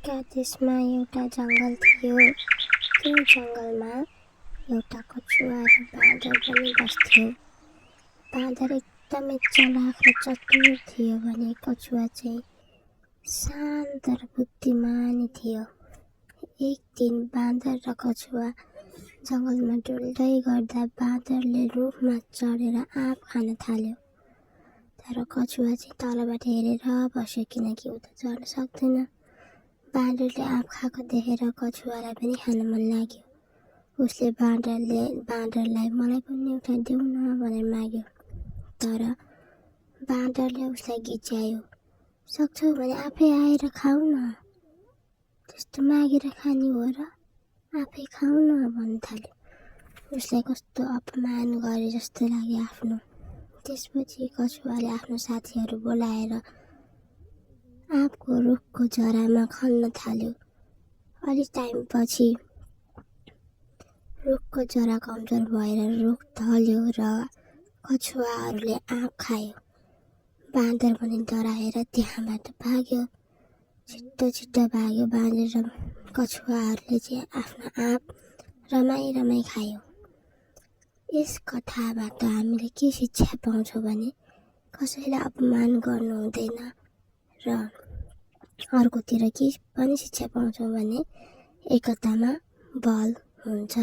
एका देशमा एउटा जङ्गल थियो। त्यो जङ्गलमा एउटा कछुवा र बाँदर पनि बस्थ्यो। बाँदर एकदमै चलाख र चतुर थियो भने कछुवा चाहिँ शान्त र बुद्धिमान थियो। एक दिन बाँदर र कछुवा जङ्गलमा डुल्दै गर्दा बाँदरले रुखमा चढेर आँप खान थाल्यो। तर कछुवा चाहिँ तलबाट हेरेर बस्यो किनकि ऊ त चढ्न सक्दैन। बाँदरले आँप खाएको देखेर कछुवालाई पनि खान मन लाग्यो। उसले बाँदरलाई मलाई पनि एउटा देऊ न भनेर माग्यो। तर बाँदरले उसलाई गिच्यायो। सक्छौ भने आफै आएर खाऊ न, त्यस्तो मागेर खाने हो र, आफै खाऊ न भन्न थाल्यो। उसलाई कस्तो अपमान गरे जस्तो लाग्यो आफ्नो। त्यसपछि कछुवाले आफ्नो साथीहरू बोलाएर आँपको रुखको जरामा खन्न थाल्यो। अलिक टाइमपछि रुखको जरा कमजोर भएर रुख ढल्यो र कछुवाहरूले आँप खायो। बाँदर पनि डराएर त्यहाँबाट भाग्यो। छिट्टो भाग्यो। बाँदर र कछुवाहरूले चाहिँ आफ्नो आँप रमाई खायो। यस कथाबाट हामीले के शिक्षा पाउँछौँ भने कसैलाई अपमान गर्नु हुँदैन र अर्कोतिर के पनि शिक्षा पाउँछौँ भने एकतामा बल हुन्छ।